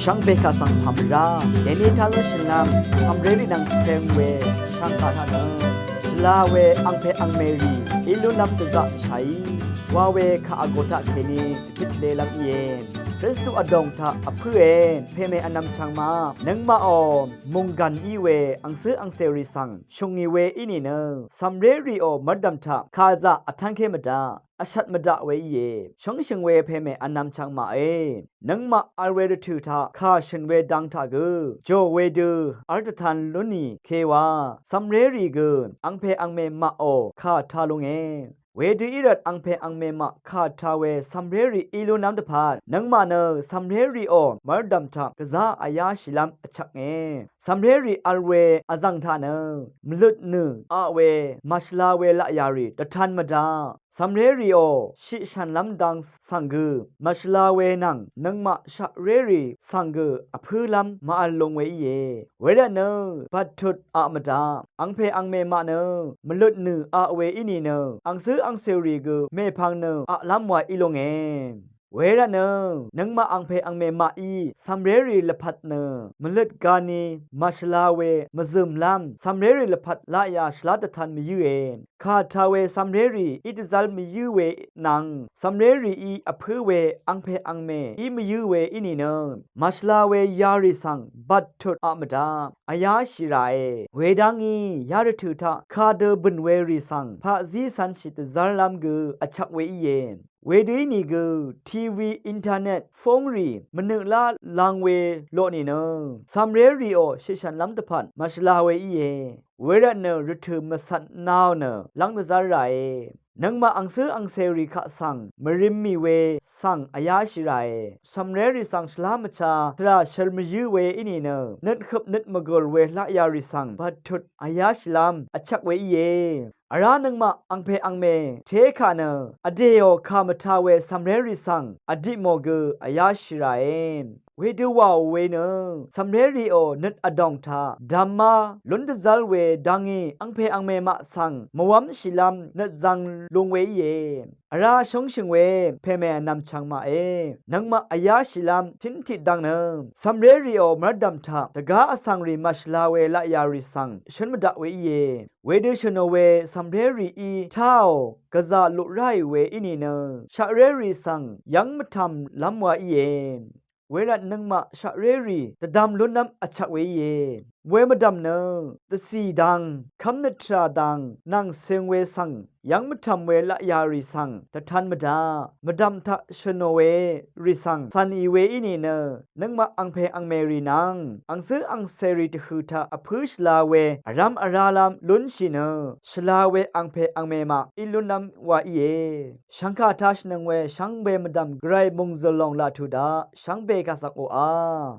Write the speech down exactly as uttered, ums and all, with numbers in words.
Shvngbe kaq svng pàmvrá dèní taq lúnshìnlv́m cv̀mrérì nvng ceng we shvngkà taq nø shvla we angpè angmèrì í lúnlv́m dvzaqshàí wa we kà vgò taq kèní dvtit lelv́m íe. Kristu vdòng taq vpǿe pèmè vnvm chvngmaq nøngmaqò mònggàn í we angcǿ angcèrì svng shùngì we í nìnø cv̀mrérìò mvrdv̀m taq kàzaq vtv́ngké mvdaq vshvt mvdaq we íe. Shóngshø̀ng we pèmè vnvm chvngmaqe nøngmaq vl we rvtø̀ taq kà shø̀n we dang taq gø jò wedø v́l dvtan lúnì kewa cv̀mrérì gø angpè angmè maqò kà tā lunge. Wedø í rvt angpè angmè maq kà tā we cv̀mrérì í lúnlv́m dvpvt nøngmaq nø cv̀mrérìò mvrdv̀m taq gvzá vyáshìlv́m vchvknge. Cv̀mrérì vl we vzv̀ng taq nø mvløt nø̀ aq we màshvla we laqyà rì dvtan mvdaq. Cv̀mrérìò shiqshànlv́m dang svng gø màshvla we nvng nøngmaq shaqrérì svng gø vpǿlv́m màvl lung we íe. Wervtnø bvttut aq mvdaq angpè angmè maq nø mvløt nø̀ aq we í nìnø angcǿ angcèrì gø mèpvng nø aqlv́m wa í lunge. Wervtnø nøngmaq angpè angmè maqí cv̀mrérì lvpat nø mvløt gani màshvla we mvzø̀mlv́m cv̀mrérì lvpat laqyà shvlá dvtan mvyǿe. Kà tā we cv̀mrérì í dvzv́l mvyǿ we nvng cv̀mrérìí vpǿ we angpè angmè í mvyǿ we í nìnø màshvla we yarì svng bvttut aq mvdaq vyáshì ràe. Wedv́ngí yarvtø̀ taq kadø bø̀n we rì svng paqzí cv̄nshì dvzv́rlv́m gø vchvk we íe. Wedø ínìgø tivi, internet, fóngrì mvnøqlá lang we loq nìnø cv̀mrérìò shiqshànlv́m dvpvt màshvla we íe. Wervtnø rvtø̀ mvcvt naò nø lv́ng dvzv́r ràe. Nøngmaq angcǿ angcèrì kaq svng mvrím mì we svng vyáshì ràe. Cv̀mrérì svng shvlá mvchā tvrà shør mvyǿ we í nìnø nøt høp nøt mvgø̀l we laqyà rì svng bvttut vyáshìlv́m vchvk we íe. Vrá nøngmaq angpè angmè tékà nø vdèò kà mvtā we cv̀mrérì svng vdipmò gø vyáshì ràe. Wedø wàò we nø cv̀mrérìò nøt vdòng taq dvmá lún dvzv́l we dv́ngí angpè angmè maq svng mvwv́mshìlv́m nøt zvng lung we íe. Vrá shóngshø̀ng we pèmè vnvm chvngmaqe nøngmaq vyáshìlv́m tíntiq dang nø cv̀mrérìò mv́rdv̀m taq dvgá vsvng rì màshvla we laqyà rì svng shǿn mvdaq we íe. Wedø shø̀nò we cv̀mrérìí táò gvzà luq ráì we í nìnø shaqrérì svng yv́ng mvtv̀mlv́m wa íe. Wervt nøngmaq shaqrérì dvdvm lúnlv́m vchvk we íe. We mvdv̀m nø dvcì dang kv́mnøt tvrà dang nvng cøng we svng yv́ng mvtv̀m we laqyà rì svng dvtan mvdaq. Mvdv̀m taq shø̀nò we rì svng cv̀nì we í nìnø nøngmaq angpè angmèrì nvng angcǿ angcèrì dvhø̀ taq vpǿ shvla we vrv́m vrálv́m lúnshì nø shvla we angpè angmè maq í lúnlv́m wa íe. Shvngkà taq shvnøng we shvngbe mvdv̀m gvray mòngzø̀l lòng laq tuq daq shvngbe kaq svng oqà.